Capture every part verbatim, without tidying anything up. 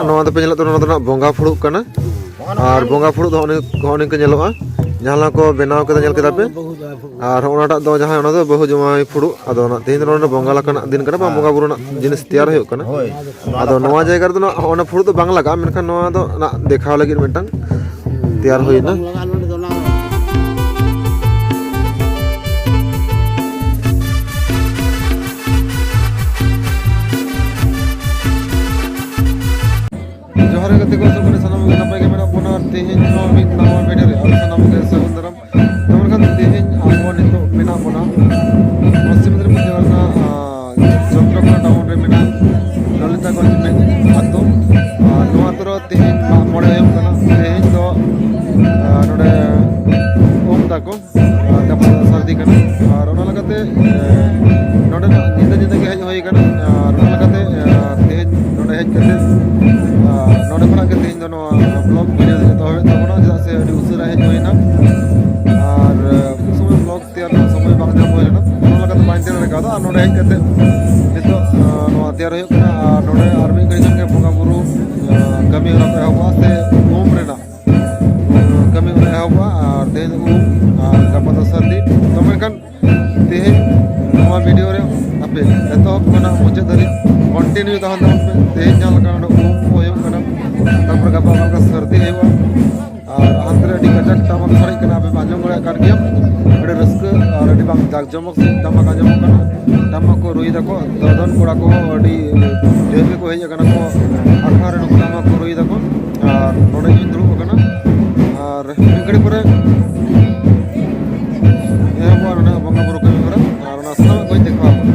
ᱱᱚᱣᱟ ᱫᱚᱯᱮ ᱧᱮᱞᱮᱫ ᱛᱟᱵᱚᱱᱟ, ᱱᱚᱣᱟ ᱫᱚ ᱱᱟᱜ ᱵᱚᱸᱜᱟ ᱯᱷᱩᱲᱩᱜ ᱠᱟᱱᱟ᱾ ᱟᱨ ᱵᱚᱸᱜᱟ ᱯᱷᱩᱲᱩᱜ ᱫᱚ ᱱᱚᱜᱼᱚ ᱱᱤᱝᱠᱟ ᱧᱮᱞᱚᱜᱼᱟ, ᱡᱟᱦᱟᱸ ᱞᱮᱠᱟ ᱠᱚ ᱵᱮᱱᱟᱣ ᱠᱮᱫᱟ, ᱧᱮᱞ ᱠᱮᱫᱟ ᱯᱮ᱾ ᱟᱨ ᱦᱚᱸᱜᱼᱚ ᱱᱟᱴᱟᱜ ᱫᱚ ᱡᱟᱦᱟᱸᱭ, ᱚᱱᱟ ᱫᱚ ᱵᱟᱹᱦᱩ ᱡᱟᱶᱟᱭ ᱯᱷᱩᱲᱩᱜ᱾ ᱟᱫᱚ ᱱᱟᱜ ᱛᱮᱦᱮᱧ ᱫᱚ ᱱᱚᱰᱮ ᱵᱚᱸᱜᱟ ᱞᱮᱠᱟᱱᱟᱜ ᱫᱤᱱ ᱠᱟᱱᱟ, ᱵᱟᱝ ᱵᱚᱸᱜᱟ ᱵᱩᱨᱩ ᱨᱮᱱᱟᱜ ᱡᱤᱱᱤᱥ ᱛᱮᱭᱟᱨ ᱦᱩᱭᱩᱜ ᱠᱟᱱᱟ᱾ ᱟᱫᱚ ᱱᱚᱣᱟ ᱡᱟᱭᱜᱟ ᱨᱮᱫᱚ ᱱᱟᱜ ᱦᱚᱸᱜᱼᱚ ᱱᱟ ᱯᱷᱩᱲᱩᱜ ᱫᱚ ᱵᱟᱝ ᱞᱟᱜᱟᱜᱼᱟ, ᱢᱮᱱᱠᱷᱟᱱ ᱱᱚᱣᱟ ᱫᱚ ᱱᱟᱜ ᱫᱮᱠᱷᱟᱣ ᱞᱟᱹᱜᱤᱫ ᱢᱤᱫᱴᱟᱝ ᱛᱮᱭᱟᱨ ᱦᱩᱭᱱᱟ᱾ ᱡᱚᱦᱟᱨ ᱜᱮ ᱜᱟᱛᱮ ᱠᱚ, ᱟᱥᱟ ᱠᱚᱨᱮ ᱥᱟᱱᱟᱢ ᱠᱚᱜᱮ ᱱᱟᱯᱟᱭ ᱜᱮ ᱢᱮᱱᱟᱜ ᱵᱚᱱᱟ᱾ ᱟᱨ ᱛᱮᱦᱮᱧ ᱦᱚᱸ ᱢᱤᱫ ᱱᱟᱣᱟ ᱵᱷᱤᱰᱤᱭᱳ ᱨᱮ ᱟᱨ ᱥᱟᱱᱟᱢ ᱠᱚᱜᱮ ᱥᱟᱹᱜᱩᱱ ᱫᱟᱨᱟᱢ᱾ ᱛᱚ ᱢᱮᱱᱠᱷᱟᱱ ᱛᱮᱦᱮᱧ ᱟᱵᱚ ᱱᱤᱛᱚᱜ ᱢᱮᱱᱟᱜ ᱵᱚᱱᱟ ᱯᱚᱥᱪᱤᱢ ᱢᱮᱫᱤᱱᱯᱩᱨ ᱡᱮᱞᱟ ᱨᱮᱱᱟᱜ, ᱟᱸ, ᱪᱚᱱᱫᱨᱚᱠᱳᱱᱟ ᱴᱟᱣᱩᱱ ᱨᱮ ᱢᱮᱱᱟᱜ ᱞᱚᱞᱤᱛᱟᱜᱚᱸᱡᱽ ᱢᱤᱫ ᱟᱛᱳ᱾ ᱟᱨ ᱱᱚᱣᱟ ᱟᱛᱳ ᱨᱮ ᱛᱮᱦᱮᱧ ᱢᱟᱜ ᱢᱚᱬᱮ ᱦᱩᱭᱩᱜ ᱠᱟᱱᱟ᱾ ᱛᱮᱦᱮᱧ ᱫᱚ, ᱟᱸ, ᱱᱚᱰᱮ ᱩᱢ ᱫᱟᱠᱚ᱾ ᱟᱨ ᱜᱟᱯᱟ ᱫᱚ ᱥᱟᱹᱨᱫᱤ ᱠᱟᱱᱟ᱾ ᱟᱨ ᱚᱱᱟ ᱞᱮᱠᱟᱛᱮ, ᱮ, ᱱᱚᱰᱮᱱᱟᱜ ᱧᱤᱫᱟᱹ ᱧᱤᱫᱟᱹ ᱜᱮ ᱦᱮᱡ ᱦᱩᱭ ᱠᱟᱱᱟ᱾ ᱟᱨ ᱚᱱᱟ ᱞᱮᱠᱟᱛᱮ, ᱮ, ᱛᱮᱦᱮᱧ ᱱᱚᱰᱮ ᱦᱮᱡ ᱠᱟᱛᱮ, ᱟᱨ ᱱᱚᱰᱮ ᱠᱷᱚᱱᱟᱜ ᱜᱮ ᱛᱮᱦᱮᱧ ᱫᱚ ᱱᱚᱣᱟ ᱵᱞᱚᱜ ᱵᱷᱤᱰᱤᱭᱳ ᱫᱚ ᱮᱛᱚᱦᱚᱵ ᱦᱩᱭᱩᱜ ᱛᱟᱵᱚᱱᱟ, ᱪᱮᱫᱟᱜ ᱥᱮ ᱟᱹᱰᱤ ᱩᱥᱟᱹᱨᱟ ᱦᱮᱡ ᱦᱩᱭᱱᱟ᱾ ᱟᱨ, ᱮ, ᱩᱱ ᱥᱚᱢᱚᱭ ᱵᱞᱚᱜ ᱛᱮᱭᱟᱨ ᱨᱮᱱᱟᱜ ᱥᱚᱢᱚᱭ ᱵᱟᱝ ᱧᱟᱢ ᱦᱩᱭ ᱞᱮᱱᱟ, ᱚᱱᱟ ᱞᱮᱠᱟᱛᱮ ᱵᱟᱹᱧ ᱛᱮᱭᱟᱨ ᱫᱟᱲᱮ ᱠᱟᱣᱫᱟ᱾ ᱟᱨ ᱱᱚᱰᱮ ᱦᱮᱡ ᱠᱟᱛᱮ ᱱᱤᱛᱚᱜ, ᱮ, ᱱᱚᱣᱟ ᱛᱮᱭᱟᱨ ᱦᱩᱭᱩᱜ ᱠᱟᱱᱟ᱾ ᱟᱨ ᱱᱚᱰᱮ ᱟᱨ ᱢᱤᱫ ᱜᱷᱟᱹᱲᱤᱡ ᱠᱷᱟᱱ ᱜᱮ ᱵᱚᱸᱜᱟ ᱵᱩᱨᱩ, ᱮ, ᱠᱟᱹᱢᱤ ᱦᱚᱨᱟ ᱠᱚ ᱮᱦᱚᱵᱚᱜᱼᱟ ᱥᱮ ᱩᱢ ᱨᱮᱱᱟᱜ ᱠᱟᱹᱢᱤ ᱦᱚᱨᱟ ᱮᱦᱚᱵᱚᱜᱼᱟ᱾ ᱟᱨ ᱛᱮᱦᱮᱧ ᱫᱚ ᱩᱢ, ᱟᱨ ᱜᱟᱯᱟ ᱫᱚ ᱥᱟᱹᱨᱫᱤ᱾ ᱛᱚ ᱢᱮᱱᱠᱷᱟᱱ ᱛᱮᱦᱮᱧ ᱱᱚᱣᱟ ᱵᱷᱤᱰᱤᱭᱳ ᱨᱮ ᱟᱯᱮ ᱮᱛᱚᱦᱚᱵ ᱠᱷᱚᱱᱟᱜ ᱢᱩᱪᱟᱹᱫ ᱫᱷᱟᱹᱨᱤᱡ ᱠᱚᱱᱴᱤᱱᱤᱭᱩ ᱛᱟᱦᱮᱱ ᱛᱟᱵᱚᱱ ᱯᱮ᱾ ᱛᱮᱦᱮᱧ ᱡᱟᱦᱟᱸ ᱞᱮᱠᱟ ᱱᱚᱰᱮ ᱩᱢ ᱠᱚ ᱦᱩᱭᱩᱜ ᱠᱟᱱᱟ, ᱛᱟᱨᱯᱚᱨᱮ ᱜᱟᱯᱟ ᱚᱠᱟ ᱞᱮᱠᱟ ᱥᱟᱹᱨᱫᱤ ᱦᱩᱭᱩᱜᱼᱟ᱾ ᱟᱨ ᱦᱟᱱᱛᱮ ᱨᱮ ᱟᱹᱰᱤ ᱠᱟᱡᱟᱠ ᱴᱟᱢᱟᱠ ᱥᱟᱰᱮᱜ ᱠᱟᱱᱟ, ᱟᱯᱮ ᱯᱮ ᱟᱸᱡᱚᱢ ᱫᱟᱲᱮᱭᱟᱜ ᱠᱟᱱ ᱜᱮᱭᱟ᱾ ᱟᱹᱰᱤ ᱨᱟᱹᱥᱠᱟᱹ ᱟᱨ ᱟᱹᱰᱤ ᱵᱟᱝ ᱡᱟᱠ ᱡᱚᱢᱚᱠ ᱥᱟᱺᱦᱤᱡ ᱴᱟᱢᱟᱠ ᱟᱸᱡᱚᱢᱚᱜ ᱠᱟᱱᱟ᱾ ᱴᱟᱢᱟᱠ ᱠᱚ ᱨᱩᱭ ᱫᱟᱠᱚ, ᱫᱚᱫᱚᱱ ᱠᱚᱲᱟ ᱠᱚᱦᱚᱸ ᱟᱹᱰᱤ ᱰᱷᱮᱨ ᱜᱮᱠᱚ ᱦᱮᱡ ᱟᱠᱟᱱᱟ ᱠᱚ, ᱟᱠᱷᱲᱟ ᱨᱮ ᱱᱩᱠᱩ ᱴᱟᱢᱟᱠ ᱠᱚ ᱨᱩᱭ ᱫᱟᱠᱚ᱾ ᱟᱨ ᱱᱚᱰᱮ ᱜᱤᱧ ᱫᱩᱲᱩᱵ ᱟᱠᱟᱱᱟ᱾ ᱟᱨ ᱢᱤᱫ ᱜᱷᱟᱹᱲᱤ ᱯᱚᱨᱮ ᱮᱦᱚᱵᱚᱜᱼᱟ ᱱᱚᱰᱮ ᱵᱚᱸᱜᱟ ᱵᱩᱨᱩ ᱠᱟᱹᱢᱤ ᱦᱚᱨᱟ᱾ ᱟᱨ ᱚᱱᱟ ᱥᱟᱱᱟᱢᱟᱜ ᱠᱚᱧ ᱫᱮᱠᱷᱟᱣ ᱟᱵᱚᱱᱟ᱾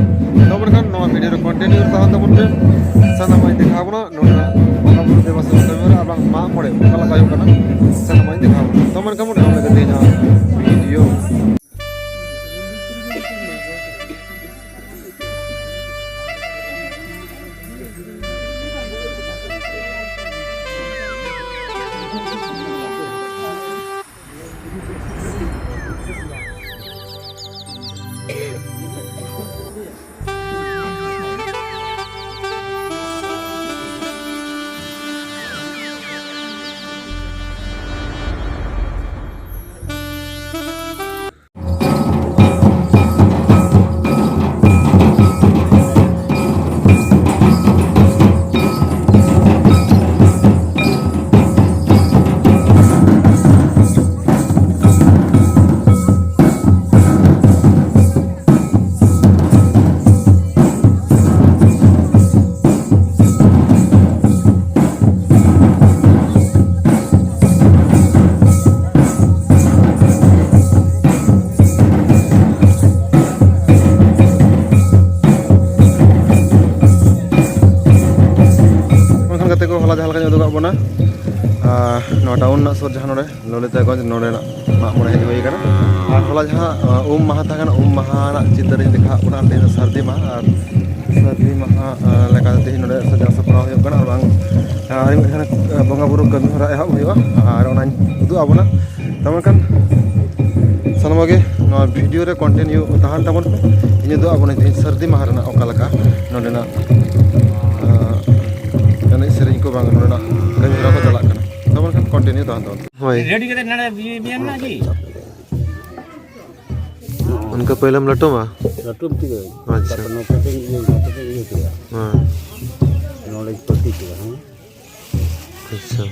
ᱛᱚ ᱢᱮᱱᱠᱷᱟᱱ ᱱᱚᱣᱟ ᱵᱷᱤᱰᱤᱭᱳ ᱨᱮ ᱠᱚᱱᱴᱤᱱᱤᱭᱩ ᱨᱮ ᱛᱟᱦᱮᱱ ᱛᱟᱵᱚᱱ ᱯᱮ, ᱥᱟᱱᱟᱢᱟᱜ ᱤᱧ ᱫᱮᱠᱷᱟᱣ ᱟᱵᱚᱱᱟ᱾ ᱱᱚᱰᱮᱱᱟᱜ ᱵᱚᱸᱜᱟ ᱵᱩᱨᱩ ᱫᱮᱵᱟ ᱥᱮᱵᱟ ᱠᱟᱹᱢᱤ ᱦᱚᱨᱟ ᱟᱨ ᱵᱟᱝ ᱢᱟᱜ ᱢᱚᱬᱮ ᱚᱠᱟ ᱞᱮᱠᱟ ᱦᱩᱭᱩᱜ ᱠᱟᱱᱟ, ᱥᱟᱱᱟᱢᱟᱜ ᱤᱧ ᱫᱮᱠᱷᱟᱣ ᱟᱵᱚᱱᱟ᱾ ᱛᱚ ᱢᱮᱱᱠᱷᱟᱱ ᱵᱚᱱ ᱮᱦᱚᱵ ᱞᱮᱜᱮ ᱛᱮᱦᱮᱧᱟᱜ ᱵᱷᱤᱰᱤᱭᱳ᱾ ᱡᱟᱦᱟᱸ ᱞᱮᱠᱟᱧ ᱩᱫᱩᱜᱟᱜ ᱵᱚᱱᱟ, ᱟᱨ ᱱᱚᱣᱟ ᱴᱟᱣᱩᱱ ᱨᱮᱱᱟᱜ ᱥᱩᱨ ᱡᱟᱦᱟᱸ ᱱᱚᱰᱮ ᱞᱚᱞᱤᱛᱟᱜᱚᱸᱡᱽ, ᱱᱚᱰᱮᱱᱟᱜ ᱢᱟᱜ ᱢᱚᱬᱮ ᱦᱮᱡ ᱦᱩᱭ ᱟᱠᱟᱱᱟ᱾ ᱟᱨ ᱦᱚᱞᱟ ᱡᱟᱦᱟᱸ, ᱟᱸ, ᱩᱢ ᱢᱟᱦᱟ ᱛᱟᱦᱮᱸ ᱠᱟᱱᱟ, ᱩᱢ ᱢᱟᱦᱟ ᱨᱮᱱᱟᱜ ᱪᱤᱛᱟᱹᱨᱤᱧ ᱫᱮᱠᱷᱟᱣᱟᱜ ᱵᱚᱱᱟ᱾ ᱛᱮᱦᱮᱧ ᱫᱚ ᱥᱟᱹᱨᱫᱤ ᱢᱟᱦᱟ, ᱟᱨ ᱥᱟᱹᱨᱫᱤ ᱢᱟᱦᱟ, ᱟᱸ, ᱞᱮᱠᱟᱛᱮ ᱛᱮᱦᱮᱧ ᱱᱚᱰᱮ ᱥᱟᱡᱟᱣ ᱥᱟᱯᱲᱟᱣ ᱦᱩᱭᱩᱜ ᱠᱟᱱᱟ᱾ ᱟᱨ ᱵᱟᱝ, ᱟᱨ ᱢᱤᱫ ᱜᱷᱟᱹᱲᱤᱡ ᱠᱷᱟᱱ ᱵᱚᱸᱜᱟ ᱵᱩᱨᱩ ᱠᱟᱹᱢᱤ ᱦᱚᱨᱟ ᱮᱦᱚᱵ ᱦᱩᱭᱩᱜᱼᱟ, ᱟᱨ ᱚᱱᱟᱧ ᱩᱫᱩᱜ ᱟᱵᱚᱱᱟ᱾ ᱛᱚ ᱢᱮᱱᱠᱷᱟᱱ ᱥᱟᱱᱟᱢ ᱜᱮ ᱱᱚᱣᱟ ᱵᱷᱤᱰᱤᱭᱳ ᱨᱮ ᱠᱚᱱᱴᱤᱱᱤᱭᱩ ᱛᱟᱦᱮᱱ ᱛᱟᱵᱚᱱ ᱯᱮ᱾ ᱤᱧ ᱩᱫᱩᱜ ᱟᱵᱚᱱᱟᱹᱧ ᱛᱮᱦᱮᱧ ᱥᱟᱹᱨᱫᱤ ᱢᱟᱦᱟ ᱨᱮᱱᱟᱜ ᱚᱠᱟ ᱞᱮᱠᱟ ᱱᱚᱰᱮᱱᱟᱜ, ᱟᱸ, ᱮᱱᱮᱡ ᱥᱮᱨᱮᱧ ᱠᱚ ᱵᱟᱝ ᱱᱚᱰᱮᱱᱟᱜ ᱠᱟᱹᱢᱤ ᱦᱚᱨᱟ ᱠᱚ ᱪᱟᱞᱟᱜ ᱠᱟᱱᱟ᱾ ᱛᱚ ᱢᱮᱱᱠᱷᱟᱱ ᱠᱚᱱᱴᱤᱱᱤᱭᱩ ᱛᱟᱦᱮᱱ ᱛᱟᱵᱚᱱ ᱯᱮ᱾ ᱦᱳᱭ᱾ ᱨᱮᱰᱤ ᱠᱟᱛᱮ ᱱᱚᱰᱮ ᱵᱤ-, ᱵᱤᱭᱟᱨ ᱢᱮᱱᱟᱜᱼᱟ ᱠᱤ? ᱚᱱᱠᱟ ᱯᱟᱹᱭᱞᱟᱹᱢ ᱞᱟᱹᱴᱩᱢᱟ? ᱞᱟᱹᱴᱩᱢ ᱛᱮᱜᱮ᱾ ᱟᱪᱪᱷᱟ᱾ ᱛᱟᱨᱯᱚᱨ ᱱᱚᱛᱮ ᱛᱮᱧ ᱤᱭᱟᱹ, ᱱᱚᱛᱮ ᱛᱮᱧ ᱤᱭᱟᱹ ᱠᱮᱫᱟ᱾ ᱦᱮᱸ᱾ ᱱᱚᱰᱮᱧ ᱯᱟᱹᱴᱤ ᱠᱮᱫᱟ, ᱦᱮᱸ᱾ ᱟᱪᱪᱷᱟ᱾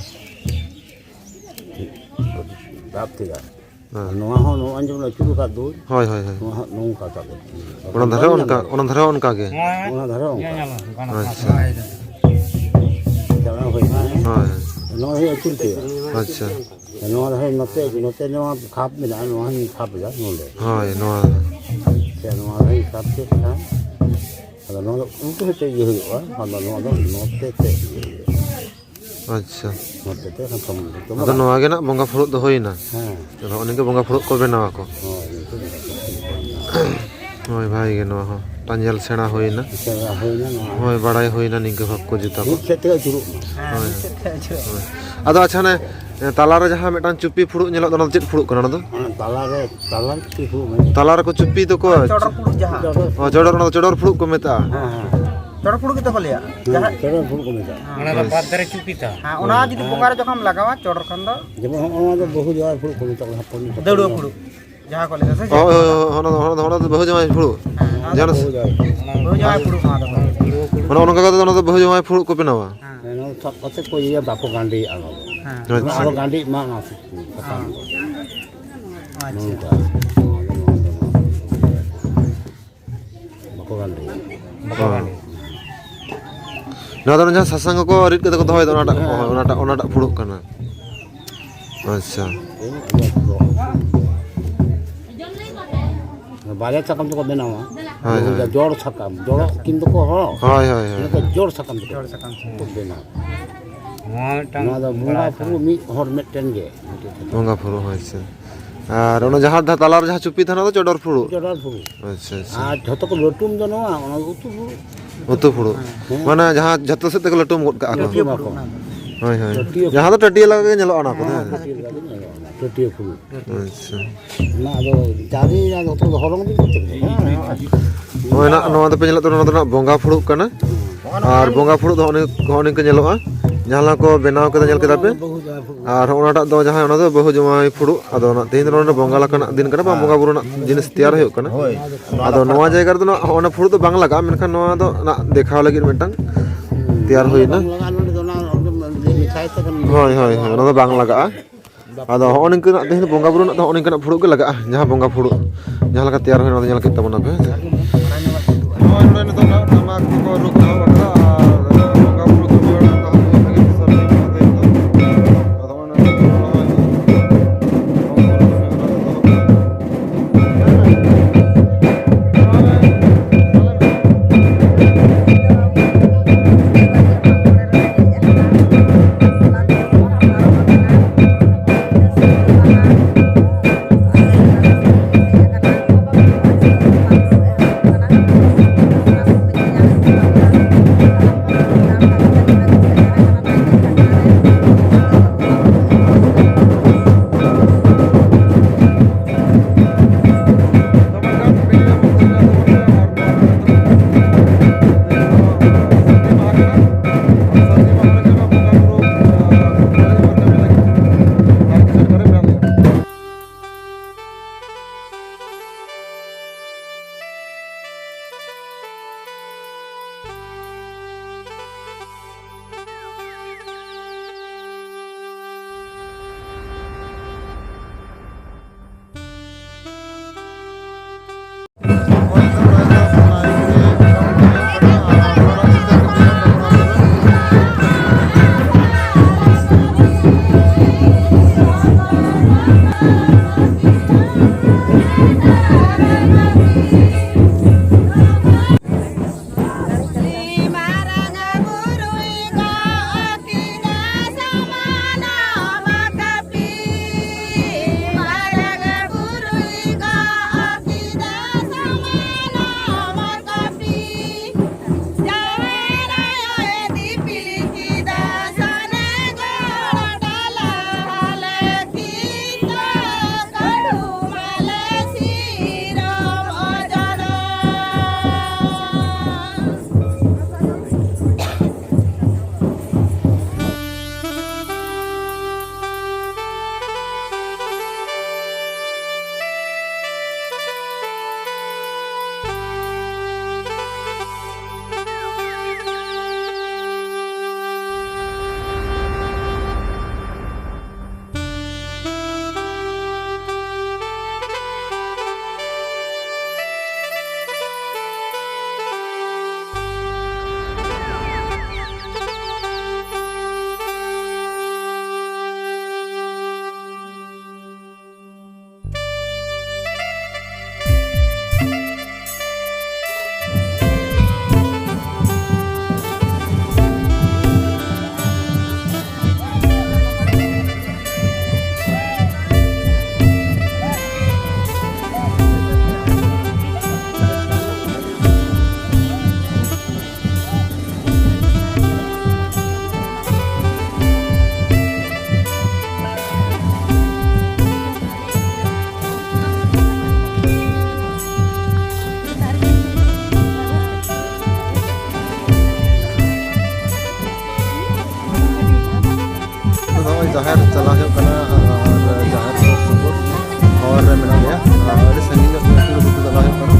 ᱫᱟᱵ ᱠᱮᱫᱟ᱾ ᱦᱮᱸ᱾ ᱱᱚᱣᱟ ᱦᱚᱸ ᱱᱚᱣᱟ ᱡᱮᱢᱚᱱ ᱟᱹᱪᱩᱨ ᱟᱠᱟᱫ ᱫᱩᱧ, ᱦᱳᱭ, ᱦᱳᱭ, ᱦᱳᱭ᱾ ᱱᱚᱣᱟ ᱦᱚᱸ ᱱᱚᱝᱠᱟ ᱠᱟᱜ ᱫᱚ᱾ ᱚᱱᱟ ᱫᱷᱟᱨᱮ ᱵᱟᱝ ᱚᱱᱠᱟ, ᱧᱟᱢ ᱚᱱᱟ ᱫᱷᱟᱨᱮ ᱚᱱᱠᱟ ᱜᱮ? ᱚᱱᱟ ᱫᱷᱟᱨᱮ ᱚᱱᱠᱟ᱾ ᱟᱪᱪᱷᱟ᱾ ᱪᱟᱞᱟᱣ ᱦᱩᱭ ᱮᱱᱟ, ᱦᱮᱸ? ᱦᱳᱭ᱾ ᱱᱚᱣᱟ ᱦᱩᱭ ᱟᱹᱪᱩᱨ ᱠᱮᱫᱟ᱾ ᱟᱪᱪᱷᱟ᱾ ᱱᱚᱣᱟ ᱫᱷᱟᱨᱮ ᱱᱚᱛᱮ, ᱱᱚᱛᱮ ᱱᱚᱣᱟ ᱠᱷᱟᱯ ᱢᱮᱱᱟᱜᱼᱟ, ᱱᱚᱣᱟ ᱦᱚᱸᱧ ᱠᱷᱟᱯ ᱮᱫᱟ ᱱᱚᱰᱮ᱾ ᱦᱳᱭ, ᱱᱚᱣᱟ᱾ ᱥᱮ ᱱᱚᱣᱟ ᱫᱷᱟᱨᱮᱧ ᱠᱷᱟᱯ ᱠᱮᱫ ᱠᱷᱟᱱ, ᱟᱫᱚ ᱱᱚᱣᱟ ᱫᱚ ᱩᱞᱴᱟᱹ ᱥᱮᱫ ᱛᱮ ᱤᱭᱟᱹ ᱦᱩᱭᱩᱜᱼᱟ, ᱟᱫᱚ ᱱᱚᱣᱟ ᱫᱚ ᱱᱚᱛᱮ ᱛᱮ ᱤᱭᱟᱹ ᱦᱩᱭᱩᱜᱼᱟ᱾ ᱟᱪᱪᱷᱟ᱾ ᱱᱚᱛᱮ ᱛᱮ ᱮᱠᱷᱚᱱ ᱥᱚᱢᱚᱭ ᱫᱚ ᱟᱫᱚ ᱪᱟᱵᱟ᱾ ᱱᱚᱣᱟ ᱜᱮ ᱱᱟᱜ ᱵᱚᱸᱜᱟ ᱯᱷᱩᱲᱩᱜ ᱫᱚ ᱦᱩᱭᱱᱟ᱾ ᱦᱮᱸ᱾ ᱟᱫᱚ ᱦᱚᱸᱜᱼᱚ ᱱᱤᱝᱠᱟᱹ ᱵᱚᱸᱜᱟ ᱯᱷᱩᱲᱩᱜ ᱠᱚ ᱵᱮᱱᱟᱣ ᱟᱠᱚ᱾ ᱦᱳᱭ, ᱱᱤᱝᱠᱟᱹ ᱜᱮ ᱠᱟᱛᱷᱟ᱾ ᱦᱳᱭ, ᱵᱷᱟᱜᱮ ᱜᱮ ᱱᱚᱣᱟ ᱦᱚᱸ᱾ ᱢᱤᱫᱴᱟᱝ ᱧᱮᱞ ᱥᱮᱬᱟ ᱦᱩᱭᱱᱟ᱾ ᱥᱮᱬᱟ ᱦᱩᱭᱱᱟ ᱱᱚᱣᱟ᱾ ᱦᱳᱭ, ᱵᱟᱲᱟᱭ ᱦᱩᱭᱱᱟ ᱱᱤᱝᱠᱟᱹ ᱵᱷᱟᱵᱽ ᱠᱚ ᱡᱩᱛᱟ ᱠᱚ᱾ ᱢᱤᱫ ᱥᱮᱫ ᱛᱮ ᱟᱹᱪᱩᱨᱚᱜ ᱢᱟ᱾ ᱦᱮᱸ, ᱦᱳᱭ᱾ ᱢᱤᱫ ᱥᱮᱫ ᱛᱮ ᱟᱹᱪᱩᱨᱚᱜ ᱢᱟ᱾ ᱦᱳᱭ᱾ ᱟᱫᱚ ᱟᱪᱪᱷᱟ, ᱚᱱᱮ, ᱮ, ᱛᱟᱞᱟᱨᱮ ᱡᱟᱦᱟᱸ ᱢᱤᱫᱴᱟᱝ ᱪᱩᱯᱤ ᱯᱷᱩᱲᱩᱜ ᱧᱮᱞᱚᱜ ᱫᱚ, ᱚᱱᱟ ᱫᱚ ᱪᱮᱫ ᱯᱷᱩᱲᱩᱜ ᱠᱟᱱᱟ ᱚᱱᱟ ᱫᱚ? ᱚᱱᱟ ᱛᱟᱞᱟᱨᱮ, ᱛᱟᱞᱟ ᱪᱩᱯᱤ ᱯᱷᱩᱲᱩᱜ ᱢᱮ᱾ ᱛᱟᱞᱟ ᱨᱮᱠᱚ ᱪᱩᱯᱤ ᱫᱚᱠᱚ? ᱪᱚᱰᱚᱨ ᱯᱷᱩᱲᱩᱜ ᱡᱟᱦᱟᱸ᱾ ᱪᱚᱰᱚᱨ᱾ ᱚ, ᱪᱚᱰᱚᱨ, ᱚᱱᱟ ᱫᱚ ᱪᱚᱰᱚᱨ ᱯᱷᱩᱲᱩᱜ ᱠᱚ ᱢᱮᱛᱟᱜᱼᱟ᱾ ᱦᱮᱸ, ᱦᱮᱸ᱾ ᱪᱚᱰᱚᱨ ᱯᱷᱩᱲᱩᱜ ᱜᱮᱛᱚ ᱠᱚ ᱞᱟᱹᱭᱟ᱾ ᱦᱮᱸ, ᱡᱟᱦᱟᱸ ᱪᱚᱰᱚᱨ ᱯᱷᱩᱲᱩᱜ ᱠᱚ ᱢᱮᱛᱟᱜᱼᱟ᱾ ᱦᱮᱸ, ᱚᱱᱟ ᱫᱚ ᱵᱟᱫᱽ ᱨᱮ ᱪᱩᱯᱤ ᱛᱟ᱾ ᱦᱮᱸ, ᱚᱱᱟ ᱡᱩᱫᱤ ᱦᱮᱸ᱾ ᱵᱚᱸᱜᱟ ᱨᱮ ᱡᱚᱠᱷᱚᱱ ᱞᱟᱜᱟᱣᱟ, ᱪᱚᱰᱚᱨ ᱠᱷᱟᱱ ᱫᱚ᱾ ᱡᱮᱢᱚᱱ ᱦᱚᱸᱜᱼᱚ ᱱᱚᱣᱟ ᱫᱚ ᱵᱟᱹᱦᱩ ᱡᱟᱶᱟᱭ ᱯᱷᱩᱲᱩᱜ ᱠᱚ ᱢᱮᱛᱟᱜ ᱠᱟᱱᱟ, ᱦᱚᱯᱚᱱ ᱦᱚᱯᱚᱱ ᱫᱟᱹᱲᱩᱣᱟᱹ ᱫᱚ᱾ ᱯᱷᱩᱲᱩᱜ, ᱡᱟᱦᱟᱸ ᱠᱚ ᱞᱟᱹᱭᱟ, ᱥᱮ ᱪᱮᱫ? ᱦᱳᱭ, ᱦᱳᱭ, ᱦᱳᱭ, ᱚᱱᱟ ᱫᱚ, ᱚᱱᱟ ᱫᱚ, ᱚᱱᱟ ᱫᱚ ᱵᱟᱹᱦᱩ ᱡᱟᱶᱟᱭ ᱯᱷᱩᱲᱩᱜ᱾ ᱦᱮᱸ, ᱚᱱᱟ ᱫᱚ ᱡᱟᱦᱟᱸ ᱵᱟᱹᱦᱩ ᱡᱟᱶᱟᱭ᱾ ᱵᱟᱹᱦᱩ ᱡᱟᱶᱟᱭ ᱯᱷᱩᱲᱩᱜ, ᱚᱱᱟ ᱫᱚ᱾ ᱚᱱᱟ, ᱚᱱᱟ ᱠᱟᱛᱮ ᱫᱚ ᱚᱱᱟ ᱫᱚ ᱵᱟᱹᱦᱩ ᱡᱟᱶᱟᱭ ᱯᱷᱩᱲᱩᱜ ᱠᱚ ᱵᱮᱱᱟᱣᱟ᱾ ᱦᱮᱸ᱾ ᱦᱮᱸ, ᱱᱚᱣᱟ ᱥᱟᱵ ᱠᱟᱛᱮ ᱠᱚ ᱤᱭᱟᱹᱭᱟ, ᱵᱟᱠᱚ ᱜᱟᱸᱰᱮᱭᱟᱜᱼᱟ ᱚᱱᱟ ᱫᱚ᱾ ᱦᱮᱸ᱾ ᱟᱪᱪᱷᱟ᱾ ᱟᱨᱚ ᱜᱟᱸᱰᱮᱜ ᱢᱟ ᱚᱱᱟ ᱥᱟᱠᱟᱢ ᱫᱚ᱾ ᱟᱪᱪᱷᱟ᱾ ᱱᱚᱝᱠᱟ᱾ ᱵᱟᱠᱚ ᱜᱟᱱ ᱞᱮᱭᱟ᱾ ᱵᱟᱠᱚ ᱜᱟᱱ ᱞᱮᱭᱟ᱾ ᱱᱚᱣᱟ ᱫᱚ ᱚᱱᱟ ᱡᱟᱦᱟᱸ ᱥᱟᱥᱟᱝ ᱠᱚᱠᱚ ᱨᱤᱫ ᱠᱟᱛᱮ ᱠᱚ ᱫᱚᱦᱚᱭ ᱫᱚ, ᱚᱱᱟᱴᱟᱜ, ᱦᱮᱸ᱾ ᱦᱳᱭ, ᱚᱱᱟᱴᱟᱜ, ᱚᱱᱟᱴᱟᱜ ᱯᱷᱩᱲᱩᱜ ᱠᱟᱱᱟ᱾ ᱟᱪᱪᱷᱟ᱾ ᱵᱟᱨᱭᱟ ᱥᱟᱠᱟᱢ ᱛᱮᱠᱚ ᱵᱮᱱᱟᱣᱟ᱾ ᱦᱳᱭ, ᱦᱳᱭ᱾ ᱡᱚᱲ ᱥᱟᱠᱟᱢ, ᱡᱚᱲ ᱠᱤᱱ ᱫᱚᱠᱚ ᱦᱚᱲ᱾ ᱦᱳᱭ, ᱦᱳᱭ, ᱦᱳᱭ᱾ ᱤᱱᱟᱹ ᱠᱚ ᱡᱚᱲ ᱥᱟᱠᱟᱢ ᱛᱮᱠᱚ ᱡᱚᱲ ᱥᱟᱠᱟᱢ ᱛᱮ᱾ ᱵᱮᱱᱟᱣᱟ᱾ ᱱᱚᱣᱟ ᱢᱤᱫᱴᱟᱝ ᱱᱚᱣᱟ ᱫᱚ ᱵᱚᱸᱜᱟ ᱵᱟᱲᱟᱭ ᱯᱷᱩᱲᱩᱜ ᱢᱤᱫ ᱦᱚᱲ ᱢᱤᱫᱴᱮᱱ ᱜᱮ᱾ ᱵᱚᱸᱜᱟ ᱯᱷᱩᱲᱩᱜ, ᱟᱪᱪᱷᱟ᱾ ᱟᱨ ᱚᱱᱟ ᱡᱟᱦᱟᱸ ᱫᱷᱟ-, ᱛᱟᱞᱟᱨᱮ ᱡᱟᱦᱟᱸ ᱪᱩᱯᱤ ᱛᱟᱦᱮᱱᱟ, ᱚᱱᱟ ᱫᱚ ᱪᱚᱰᱚᱨ ᱯᱷᱩᱲᱩᱜ? ᱪᱚᱰᱚᱨ ᱯᱷᱩᱲᱩᱜ᱾ ᱟᱪᱪᱷᱟ, ᱟᱪᱪᱷᱟ᱾ ᱟᱨ ᱡᱷᱚᱛᱚ ᱠᱚ ᱞᱟᱹᱴᱩᱢ ᱫᱚ ᱱᱚᱣᱟ, ᱚᱱᱟ ᱫᱚ ᱩᱛᱩ ᱯᱷᱩᱲᱩᱜ᱾ ᱩᱛᱩ ᱯᱷᱩᱲᱩᱜ᱾ ᱦᱮᱸ᱾ ᱢᱟᱱᱮ ᱡᱟᱦᱟᱸ ᱡᱷᱚᱛᱚ ᱥᱮᱫ ᱛᱮᱠᱚ ᱞᱟᱹᱴᱩᱢ ᱜᱚᱫ ᱠᱟᱜᱼᱟ ᱠᱚ᱾ ᱞᱟᱹᱴᱩᱢ ᱟᱠᱚ᱾ ᱦᱳᱭ, ᱦᱳᱭ᱾ ᱴᱟᱹᱴᱭᱟᱹ ᱡᱟᱦᱟᱸ ᱫᱚ ᱴᱟᱹᱴᱭᱟᱹ ᱞᱮᱠᱟ ᱜᱮ ᱧᱮᱞᱚᱜᱼᱟ ᱚᱱᱟ ᱠᱚᱫᱚ, ᱦᱮᱸ, ᱦᱮᱸ᱾ ᱴᱟᱹᱴᱭᱟᱹ ᱞᱮᱠᱟ ᱜᱮ ᱧᱮᱞᱚᱜᱼᱟ, ᱴᱟᱹᱴᱭᱟᱹ ᱯᱷᱩᱲᱩᱜ᱾ ᱟᱪᱪᱷᱟ᱾ ᱚᱱᱟ ᱟᱫᱚ ᱪᱟᱣᱞᱮ ᱟᱨ ᱡᱷᱚᱛᱚ ᱫᱚ ᱦᱚᱞᱚᱝ ᱫᱤᱱ ᱠᱚᱛᱮ ᱜᱮ᱾ ᱦᱮᱸ, ᱦᱮᱸ᱾ ᱦᱳᱭ, ᱱᱟᱜ ᱱᱚᱣᱟ ᱫᱚᱯᱮ ᱧᱮᱞᱮᱫ ᱛᱟᱵᱚᱱᱟ, ᱱᱚᱣᱟ ᱫᱚ ᱱᱟᱜ ᱵᱚᱸᱜᱟ ᱯᱷᱩᱲᱩᱜ ᱠᱟᱱᱟ᱾ ᱟᱨ ᱵᱚᱸᱜᱟ ᱯᱷᱩᱲᱩᱜ ᱫᱚ ᱦᱚᱸᱜᱼᱚ ᱱᱤ-, ᱦᱚᱸᱜᱼᱚ ᱱᱤᱝᱠᱟᱹ ᱧᱮᱞᱚᱜᱼᱟ᱾ ᱡᱟᱦᱟᱸ ᱞᱮᱠᱟ ᱠᱚ ᱵᱮᱱᱟᱣ ᱠᱟᱫᱟ, ᱧᱮᱞ ᱠᱮᱫᱟ ᱯᱮ? ᱟᱨ ᱦᱚᱸᱜᱼᱚ ᱱᱟᱴᱟᱜ ᱫᱚ ᱡᱟᱦᱟᱸ, ᱚᱱᱟ ᱫᱚ ᱵᱟᱹᱦᱩ ᱡᱟᱶᱟᱭ ᱯᱷᱩᱲᱩᱜ᱾ ᱟᱫᱚ ᱚᱱᱟ ᱛᱮᱦᱮᱧ ᱫᱚ ᱱᱚᱰᱮ ᱵᱚᱸᱜᱟ ᱞᱮᱠᱟᱱᱟᱜ ᱫᱤᱱ ᱠᱟᱱᱟ, ᱵᱟᱝ ᱵᱚᱸᱜᱟ ᱵᱩᱨᱩ ᱨᱮᱱᱟᱜ ᱡᱤᱱᱤᱥ ᱛᱮᱭᱟᱨ ᱦᱩᱭᱩᱜ ᱠᱟᱱᱟ᱾ ᱦᱳᱭ᱾ ᱟᱫᱚ ᱱᱚᱣᱟ ᱡᱟᱭᱜᱟ ᱨᱮᱫᱚ ᱱᱟᱜ ᱦᱚᱸᱜᱼᱚ ᱱᱟ ᱯᱷᱩᱲᱩᱜ ᱫᱚ ᱵᱟᱝ ᱞᱟᱜᱟᱜᱼᱟ, ᱢᱮᱱᱠᱷᱟᱱ ᱱᱚᱣᱟ ᱫᱚ ᱱᱟᱜ ᱫᱮᱠᱷᱟᱣ ᱞᱟᱹᱜᱤᱫ ᱢᱤᱫᱴᱟᱝ ᱛᱮᱭᱟᱨ ᱦᱩᱭᱱᱟ᱾ ᱵᱟᱝ ᱞᱟᱜᱟᱜᱼᱟ, ᱱᱚᱰᱮ ᱫᱚ ᱚᱱᱟ, ᱚᱱᱟ ᱫᱚ ᱢᱤᱫ ᱢᱮᱥᱟᱭ ᱛᱮ ᱠᱟᱹᱢᱤ᱾ ᱦᱳᱭ, ᱦᱳᱭ, ᱦᱳᱭ, ᱚᱱᱟ ᱫᱚ ᱵᱟᱝ ᱞᱟᱜᱟᱜᱼᱟ᱾ ᱟᱫᱚ ᱦᱚᱸᱜᱼᱚ ᱱᱤᱝᱠᱟᱹᱱᱟᱜ ᱛᱮᱦᱮᱧ ᱫᱚ ᱵᱚᱸᱜᱟ ᱵᱩᱨᱩ ᱨᱮᱱᱟᱜ ᱫᱚ ᱦᱚᱸᱜᱼᱚ ᱱᱤᱝᱠᱟᱹᱱᱟᱜ ᱯᱷᱩᱲᱩᱜ ᱜᱮ ᱞᱟᱜᱟᱜᱼᱟ, ᱡᱟᱦᱟᱸ ᱵᱚᱸᱜᱟ ᱯᱷᱩᱲᱩᱜ ᱡᱟᱦᱟᱸ ᱞᱮᱠᱟ ᱛᱮᱭᱟᱨ ᱦᱩᱭᱱᱟ, ᱚᱱᱟ ᱫᱚ ᱧᱮᱞ ᱠᱮᱫ ᱛᱟᱵᱚᱱᱟ ᱯᱮ, ᱦᱮᱸ ᱥᱮ? ᱱᱚᱜᱼᱚᱭ ᱱᱚᱰᱮ ᱱᱤᱛᱚᱜ ᱱᱟᱜ ᱴᱟᱢᱟᱠ ᱠᱚᱠᱚ ᱨᱩ ᱮᱦᱚᱵ ᱟᱠᱟᱫᱟ ᱟᱨ ᱵᱚᱸᱜᱟ ᱵᱩᱨᱩ ᱠᱟᱹᱢᱤ ᱦᱚᱨᱟ ᱱᱤᱛᱚᱜ ᱦᱟᱸᱜ ᱦᱩᱭᱩᱜ ᱞᱟᱹᱜᱤᱫ ᱥᱟᱹᱨᱫᱤ ᱠᱟᱱᱟ ᱛᱮᱦᱮᱧ ᱫᱚ᱾ ᱟᱫᱚ ᱦᱚᱸᱜᱼᱚᱭ ᱱᱚᱰᱮ ᱱᱤᱛᱚᱜ ᱱᱚᱜᱼᱚᱭ ᱵᱚᱸᱜᱟ ᱵᱩᱨᱩ ᱠᱟᱹᱢᱤ ᱦᱚᱨᱟ ᱱᱤᱛᱚᱜ ᱦᱩᱭᱩᱜ ᱠᱟᱱᱟ᱾ ᱡᱟᱦᱮᱨ ᱪᱟᱞᱟᱣ ᱦᱩᱭᱩᱜ ᱠᱟᱱᱟ, ᱟᱨ ᱡᱟᱦᱮᱨ ᱥᱩᱨ ᱥᱩᱯᱩᱨ ᱦᱚᱨ ᱨᱮ ᱢᱮᱱᱟᱜ ᱞᱮᱭᱟ᱾ ᱟᱨ ᱟᱹᱰᱤ ᱥᱟᱺᱜᱤᱧ ᱧᱚᱜ ᱛᱮ ᱟᱹᱪᱩᱨ ᱟᱹᱪᱩᱨ ᱪᱟᱞᱟᱣ ᱦᱩᱭᱩᱜ ᱠᱟᱱᱟ,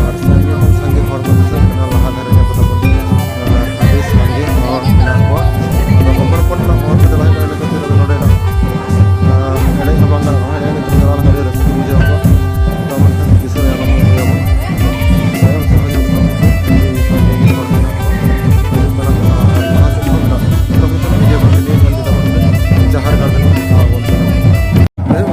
ᱟᱨ ᱥᱟᱺᱜᱤᱧ ᱠᱷᱚᱱ ᱥᱟᱺᱜᱤᱧ ᱦᱚᱲ ᱠᱚ ᱫᱤᱥᱟᱹᱜ ᱠᱟᱱᱟ, ᱞᱟᱦᱟ ᱫᱷᱟᱨᱮ ᱧᱚᱜ ᱠᱚ ᱛᱟᱵᱚᱱ, ᱟᱨ ᱟᱹᱰᱤ ᱥᱟᱺᱜᱤᱧ ᱦᱚᱲ ᱢᱮᱱᱟᱜ ᱠᱚᱣᱟ᱾ ᱟᱫᱚ ᱦᱚᱯᱚᱱ ᱦᱚᱯᱚᱱ ᱦᱚᱲ ᱠᱚ ᱪᱟᱞᱟᱣ ᱦᱩᱭᱩᱜ ᱠᱟᱱᱟ, ᱱᱤᱛᱚᱜ ᱪᱮᱫ ᱱᱚᱰᱮᱱᱟᱜ, ᱟᱨ ᱮᱱᱮᱡ ᱦᱚᱸ ᱵᱟᱝ ᱜᱟᱱᱚᱜᱼᱟ, ᱮᱱᱮᱡ ᱪᱟᱞᱟᱣ ᱞᱮᱱᱠᱷᱟᱱ ᱟᱹᱰᱤ ᱨᱟᱹᱥᱠᱟᱹ ᱵᱩᱡᱷᱟᱹᱣ ᱠᱚᱜᱼᱟ᱾ ᱟᱫᱚ ᱢᱮᱱᱠᱷᱟᱱ ᱫᱤᱥᱟᱹ ᱧᱟᱢ ᱦᱩᱭᱩᱜ ᱛᱟᱵᱚᱱᱟ᱾ ᱛᱟᱭᱚᱢ ᱥᱮᱫ ᱦᱚᱸ ᱧᱮᱞ ᱛᱟᱵᱚᱱ ᱯᱮ, ᱟᱹᱰᱤ ᱥᱟᱺᱜᱤᱧ ᱦᱚᱲ ᱢᱮᱱᱟᱜ ᱠᱚᱣᱟ᱾ ᱦᱤᱡᱩᱜ ᱠᱟᱱᱟ ᱠᱚ, ᱟᱨ ᱞᱟᱦᱟ ᱥᱮᱫ ᱠᱷᱚᱱ ᱫᱚ ᱡᱚᱛᱚ ᱠᱤᱪᱷᱩ ᱵᱷᱤᱰᱤᱭᱳ ᱠᱚ ᱧᱮᱞ ᱤᱫᱤ ᱛᱟᱵᱚᱱ ᱯᱮ᱾ ᱡᱟᱦᱮᱨ ᱜᱟᱲ ᱨᱮ ᱱᱚᱜᱼᱚᱭ ᱵᱚᱱ ᱪᱟᱞᱟᱜ ᱠᱟᱱᱟ᱾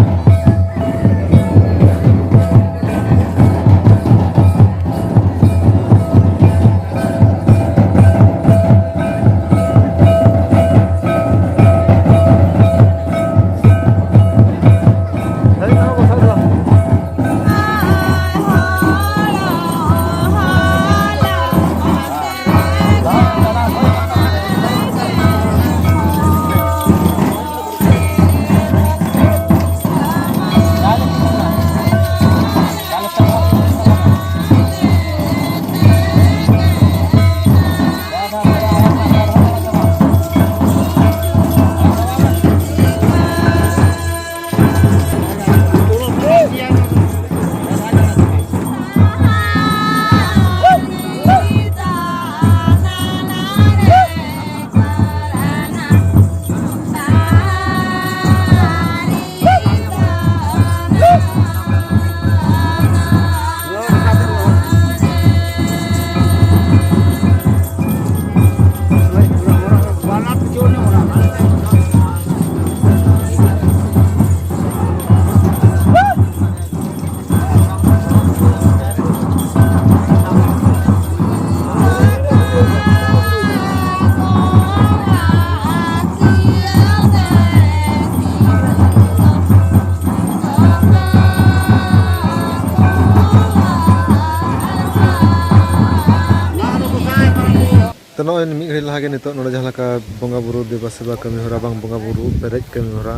ᱛᱚ, ᱱᱚᱜᱼᱚᱭ ᱢᱤᱫ ᱜᱷᱟᱹᱲᱤᱡ ᱞᱟᱦᱟ ᱜᱮ ᱱᱤᱛᱚᱜ ᱱᱚᱰᱮ ᱡᱟᱦᱟᱸ ᱞᱮᱠᱟ ᱵᱚᱸᱜᱟ ᱵᱩᱨᱩ ᱫᱮᱵᱟ ᱥᱮᱵᱟ ᱠᱟᱹᱢᱤ ᱦᱚᱨᱟ, ᱵᱟᱝ ᱵᱚᱸᱜᱟ ᱵᱩᱨᱩ ᱯᱮᱨᱮᱡ ᱠᱟᱹᱢᱤ ᱦᱚᱨᱟ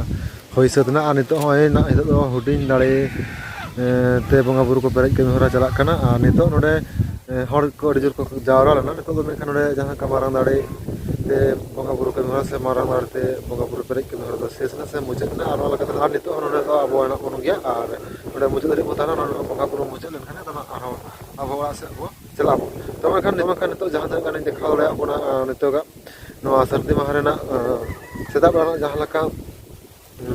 ᱦᱩᱭ ᱥᱟᱹᱛ ᱮᱱᱟ᱾ ᱟᱨ ᱱᱤᱛᱚᱜ ᱦᱚᱸᱜᱼᱚᱭ ᱱᱟᱜ ᱱᱤᱛᱚᱜ ᱫᱚ ᱦᱩᱰᱤᱧ ᱫᱟᱲᱮ, ᱮ, ᱛᱮ ᱵᱚᱸᱜᱟ ᱵᱩᱨᱩ ᱠᱚ ᱯᱮᱨᱮᱡ ᱠᱟᱹᱢᱤ ᱦᱚᱨᱟ ᱪᱟᱞᱟᱜ ᱠᱟᱱᱟ᱾ ᱟᱨ ᱱᱤᱛᱚᱜ ᱱᱚᱰᱮ, ᱮ, ᱦᱚᱲ ᱠᱚ ᱟᱹᱰᱤ ᱡᱳᱨ ᱠᱚ ᱡᱟᱣᱨᱟ ᱞᱮᱱᱟ᱾ ᱱᱤᱛᱚᱜ ᱫᱚ ᱢᱮᱱᱠᱷᱟᱱ ᱱᱚᱰᱮ ᱡᱟᱦᱟᱸ ᱞᱮᱠᱟ ᱢᱟᱨᱟᱝ ᱫᱟᱲᱮ, ᱛᱮ ᱵᱚᱸᱜᱟ ᱵᱩᱨᱩ ᱠᱟᱹᱢᱤ ᱦᱚᱨᱟ ᱥᱮ ᱢᱟᱨᱟᱝ ᱫᱟᱲᱮ ᱛᱮ ᱵᱚᱸᱜᱟ ᱵᱩᱨᱩ ᱯᱮᱨᱮᱡ ᱠᱟᱹᱢᱤ ᱦᱚᱨᱟ ᱫᱚ ᱥᱮᱥ ᱮᱱᱟ ᱥᱮ ᱢᱩᱪᱟᱹᱫ ᱮᱱᱟ᱾ ᱟᱨ ᱱᱚᱣᱟ ᱞᱮᱠᱟᱛᱮ ᱟᱨ ᱱᱤᱛᱚᱜ ᱦᱚᱸ ᱱᱚᱰᱮ ᱫᱚ ᱟᱵᱚ ᱦᱮᱱᱟᱜ ᱵᱚᱱ ᱜᱮᱭᱟ, ᱟᱨ ᱱᱚᱰᱮ ᱢᱩᱪᱟᱹᱫ ᱫᱷᱟᱹᱨᱤᱡ ᱵᱚᱱ ᱛᱟᱦᱮᱱᱟ᱾ ᱱᱚᱰᱮ ᱵᱚᱸᱜᱟ ᱵᱩᱨᱩ ᱢᱩᱪᱟᱹᱫ ᱞᱮᱱᱠᱷᱟᱱ ᱟᱫᱚ ᱱᱟᱜ ᱟᱨᱦᱚᱸ ᱟᱵᱚ ᱚᱲᱟᱜ ᱥᱮᱫ ᱵᱚ ᱪᱟᱞᱟᱜ ᱟᱵᱚ᱾ ᱛᱚ ᱢᱮᱱᱠᱷᱟᱱ, ᱢᱮᱱᱠᱷᱟᱱ ᱱᱤᱛᱚᱜ ᱡᱟᱦᱟᱸ ᱛᱤᱱᱟᱹᱜ ᱜᱟᱱᱤᱧ ᱫᱮᱠᱷᱟᱣ ᱫᱟᱲᱮᱭᱟᱜ ᱵᱚᱱᱟ, ᱟᱸ, ᱱᱤᱛᱚᱜᱟᱜ ᱱᱚᱣᱟ ᱥᱟᱹᱨᱫᱤ ᱢᱟᱦᱟ ᱨᱮᱱᱟᱜ, ᱟᱸ, ᱥᱮᱛᱟᱜ ᱵᱮᱲᱟ ᱨᱮᱱᱟᱜ ᱡᱟᱦᱟᱸ ᱞᱮᱠᱟ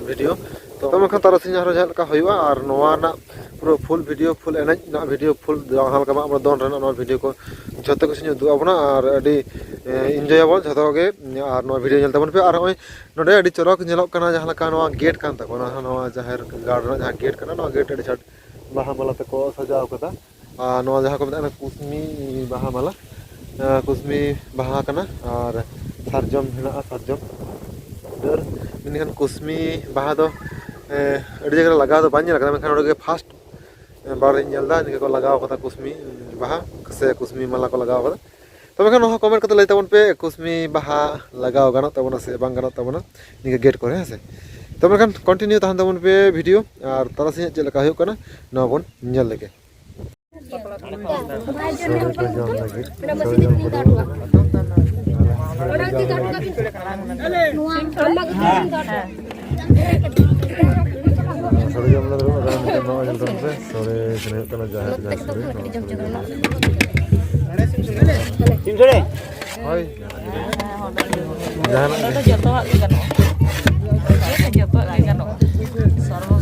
ᱵᱷᱤᱰᱤᱭᱳ᱾ ᱛᱚ ᱢᱮᱱᱠᱷᱟᱱ ᱛᱟᱨᱟᱥᱤᱧ ᱟᱨᱦᱚᱸ ᱡᱟᱦᱟᱸ ᱞᱮᱠᱟ ᱦᱩᱭᱩᱜᱼᱟ, ᱟᱨ ᱱᱚᱣᱟ ᱨᱮᱱᱟᱜ ᱯᱩᱨᱟᱹ ᱯᱷᱩᱞ ᱵᱷᱤᱰᱤᱭᱳ, ᱯᱷᱩᱞ ᱮᱱᱮᱡ ᱨᱮᱱᱟᱜ ᱵᱷᱤᱰᱤᱭᱳ, ᱯᱷᱩᱞ ᱡᱟᱦᱟᱸ ᱞᱮᱠᱟ ᱟᱵᱚ ᱫᱚᱱ ᱨᱮᱱᱟᱜ ᱱᱚᱣᱟ ᱵᱷᱤᱰᱤᱭᱳ ᱠᱚ ᱡᱷᱚᱛᱚ ᱠᱤᱪᱷᱩᱧ ᱩᱫᱩᱜ ᱟᱵᱚᱱᱟ, ᱟᱨ ᱟᱹᱰᱤ, ᱮ, ᱤᱱᱡᱚᱭ ᱟᱵᱚᱱ ᱡᱷᱚᱛᱚ ᱜᱮ᱾ ᱟᱨ ᱱᱚᱣᱟ ᱵᱷᱤᱰᱤᱭᱳ ᱧᱮᱞ ᱛᱟᱵᱚᱱ ᱯᱮ᱾ ᱟᱨ ᱱᱚᱜᱼᱚᱭ ᱱᱚᱰᱮ ᱟᱹᱰᱤ ᱪᱚᱨᱚᱠ ᱧᱮᱞᱚᱜ ᱠᱟᱱᱟ, ᱡᱟᱦᱟᱸ ᱞᱮᱠᱟ ᱱᱚᱣᱟ ᱜᱮᱴ ᱠᱟᱱ ᱛᱟᱵᱚᱱᱟ, ᱱᱚᱣᱟ ᱡᱟᱦᱮᱨ ᱜᱟᱲ ᱨᱮᱱᱟᱜ ᱡᱟᱦᱟᱸ ᱜᱮᱴ ᱠᱟᱱᱟ, ᱱᱚᱣᱟ ᱜᱮᱴ ᱟᱹᱰᱤ ᱪᱷᱟᱴ ᱵᱟᱦᱟ ᱢᱟᱞᱟ ᱛᱮᱠᱚ ᱥᱟᱡᱟᱣ ᱠᱟᱫᱟ᱾ ᱟᱨ ᱱᱚᱣᱟ ᱡᱟᱦᱟᱸ ᱠᱚ ᱢᱮᱛᱟᱜ ᱠᱟᱱᱟ ᱠᱩᱥᱢᱤ ᱵᱟᱦᱟ ᱢᱟᱞᱟ, ᱟᱸ, ᱠᱩᱥᱢᱤ ᱵᱟᱦᱟ ᱠᱟᱱᱟ᱾ ᱟᱨ ᱥᱟᱨᱡᱚᱢ ᱦᱮᱱᱟᱜᱼᱟ, ᱥᱟᱨᱡᱚᱢ ᱰᱟᱹᱨ᱾ ᱢᱮᱱᱠᱷᱟᱱ ᱠᱩᱥᱢᱤ ᱵᱟᱦᱟ ᱫᱚ, ᱮᱸ, ᱟᱹᱰᱤ ᱡᱟᱭᱜᱟ ᱨᱮ ᱞᱟᱜᱟᱣ ᱫᱚ ᱵᱟᱹᱧ ᱧᱮᱞ ᱟᱠᱟᱫᱟ, ᱢᱮᱱᱠᱷᱟᱱ ᱱᱚᱰᱮ ᱜᱮ ᱯᱷᱟᱥᱴ ᱵᱟᱨ ᱤᱧ ᱧᱮᱞ ᱮᱫᱟ, ᱱᱤᱭᱟᱹ ᱠᱚ ᱞᱟᱜᱟᱣ ᱠᱟᱫᱟ ᱠᱩᱥᱢᱤ ᱵᱟᱦᱟ ᱥᱮ ᱠᱩᱥᱢᱤ ᱢᱟᱞᱟ ᱠᱚ ᱞᱟᱜᱟᱣ ᱠᱟᱫᱟ᱾ ᱛᱚᱵᱮ ᱠᱷᱟᱱ ᱱᱚᱣᱟ ᱠᱚᱢᱮᱱᱴ ᱠᱟᱛᱮ ᱞᱟᱹᱭ ᱛᱟᱵᱚᱱ ᱯᱮ, ᱠᱩᱥᱢᱤ ᱵᱟᱦᱟ ᱞᱟᱜᱟᱣ ᱜᱟᱱᱚᱜ ᱛᱟᱵᱚᱱᱟ ᱥᱮ ᱵᱟᱝ ᱜᱟᱱᱚᱜ ᱛᱟᱵᱚᱱᱟ ᱱᱤᱭᱟᱹ ᱜᱮᱴ ᱠᱚᱨᱮ, ᱦᱮᱸ ᱥᱮ? ᱛᱚᱵᱮ ᱠᱷᱟᱱ ᱠᱚᱱᱴᱤᱱᱤᱭᱩ ᱛᱟᱦᱮᱱ ᱛᱟᱵᱚᱱ ᱯᱮ ᱵᱷᱤᱰᱤᱭᱳ, ᱟᱨ ᱛᱟᱨᱟᱥᱤᱧ ᱪᱮᱫ ᱞᱮᱠᱟ ᱦᱩᱭᱩᱜ ᱠᱟᱱᱟ ᱱᱚᱣᱟ ᱵᱚᱱ ᱧᱮᱞ ᱞᱮᱜᱮ᱾ ᱥᱚᱲᱮ ᱠᱚ ᱡᱚᱢ ᱞᱟᱹᱜᱤᱫ, ᱥᱚᱲᱮ ᱡᱚᱢ ᱠᱚᱫᱚ ᱥᱚᱲᱮ ᱡᱚᱢ ᱞᱟᱹᱜᱤᱫ ᱟᱫᱚ ᱱᱤᱛᱚᱜ ᱱᱚᱣᱟ ᱧᱮᱞ ᱛᱟᱵᱚᱱ ᱯᱮ, ᱥᱚᱲᱮ ᱤᱥᱤᱱ ᱦᱩᱭᱩᱜ ᱠᱟᱱᱟ, ᱡᱟᱦᱮᱨ ᱨᱮᱱᱟᱜ ᱥᱚᱲᱮ, ᱱᱚᱣᱟ ᱥᱚᱲᱮ ᱡᱚᱢ ᱞᱟᱹᱜᱤᱫ᱾ ᱦᱳᱭ᱾ ᱡᱟᱦᱟᱱᱟᱜ ᱱᱚᱰᱮ ᱫᱚ ᱡᱚᱛᱚᱣᱟᱜ ᱜᱮ ᱜᱟᱱᱚᱜᱼᱟ᱾ ᱱᱚᱰᱮ ᱫᱚ ᱡᱚᱛᱚᱣᱟᱜ ᱜᱮ ᱜᱟᱱᱚᱜᱼᱟ᱾ ᱥᱚᱨᱵᱚ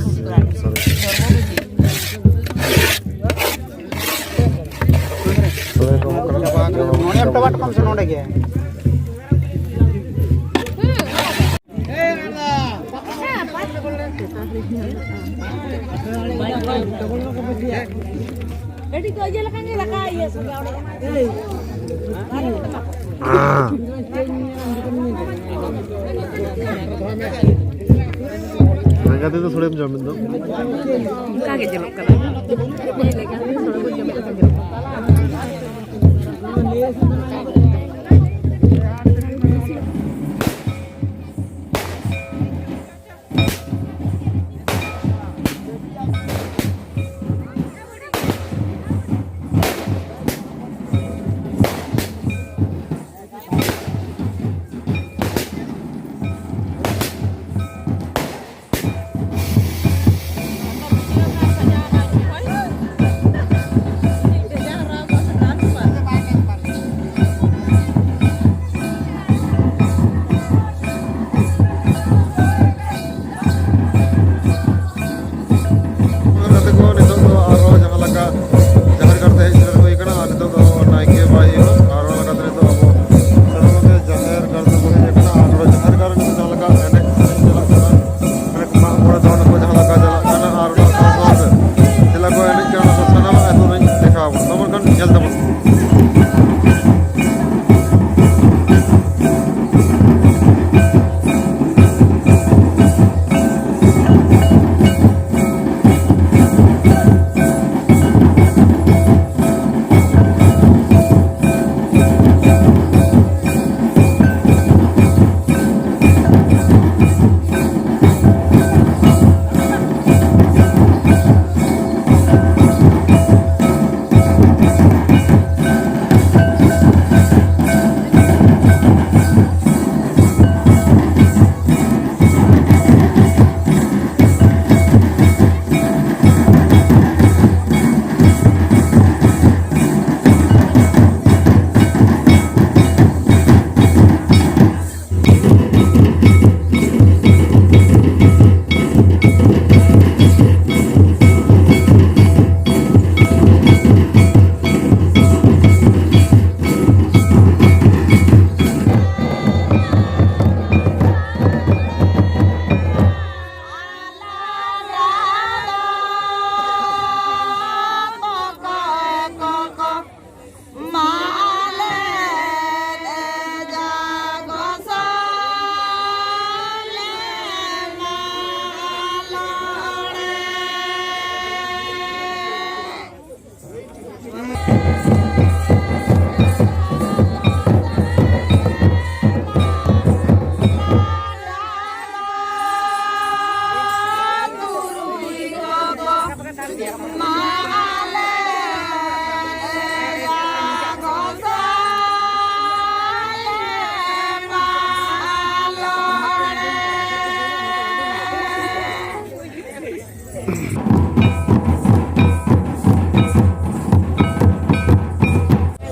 ᱥᱚᱨᱵᱚᱵᱷᱩᱡᱤ᱾ ᱥᱚᱲᱮ ᱠᱚ ᱮᱢᱚᱜ ᱠᱟᱱᱟ᱾ ᱱᱚᱰᱮ ᱴᱚᱢᱟᱴᱳ ᱠᱚᱢ ᱥᱮ ᱱᱚᱰᱮ ᱜᱮ᱾ ᱠᱟᱹᱴᱤᱡ ᱠᱚ ᱤᱭᱟᱹ ᱞᱮᱠᱷᱟᱱ ᱜᱮ ᱫᱟᱠᱟ ᱤᱭᱟᱹ ᱥᱚᱸᱜᱮ ᱚᱸᱰᱮ᱾ ᱞᱮᱸᱜᱟ ᱛᱮᱫᱚ ᱥᱚᱲᱮᱢ ᱡᱚᱢ ᱢᱮ ᱫᱚ᱾ ᱚᱱᱠᱟ ᱜᱮ ᱧᱮᱞᱚᱜ ᱠᱟᱱᱟ᱾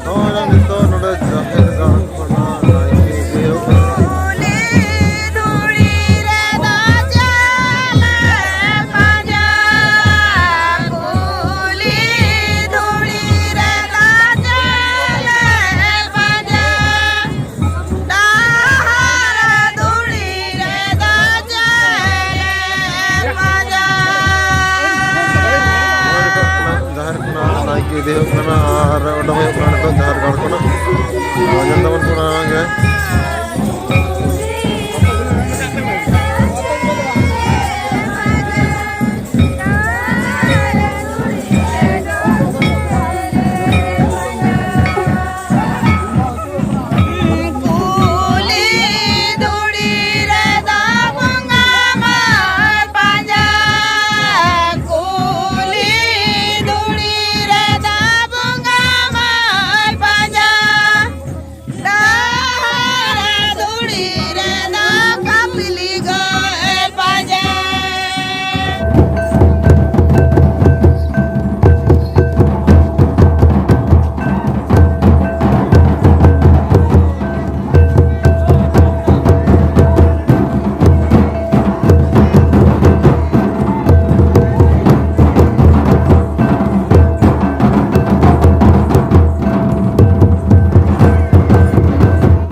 ᱱᱚᱜᱼᱚᱭ ᱱᱤᱛᱚᱜ ᱱᱚᱰᱮ ᱡᱟᱦᱮᱨ ᱜᱟᱲ ᱠᱷᱚᱱᱟᱜ ᱱᱟᱭᱠᱮ ᱤᱫᱤ ᱦᱩᱭᱩᱜ ᱠᱟᱱᱟ᱾ ᱰᱟᱦᱟᱨ ᱫᱷᱩᱲᱤ ᱨᱮᱫᱚ ᱪᱮᱫ ᱮ ᱯᱟᱸᱡᱟ? ᱱᱚᱜᱼᱚᱭ ᱱᱤᱛᱚᱜ ᱠᱷᱚᱱᱟᱜ ᱡᱟᱦᱮᱨ ᱠᱷᱚᱱᱟᱜ ᱱᱟᱭᱠᱮ ᱤᱫᱤ ᱦᱩᱭᱩᱜ ᱠᱟᱱᱟ ᱟᱨ ᱩᱰᱩᱝ ᱦᱩᱭᱩᱜ ᱠᱟᱱᱟ ᱱᱤᱛᱚᱜ ᱡᱟᱦᱮᱨ ᱜᱟᱲ ᱠᱷᱚᱱᱟᱜ᱾ ᱧᱮᱞ ᱛᱟᱵᱚᱱ ᱯᱮ ᱚᱱᱟ ᱜᱮ᱾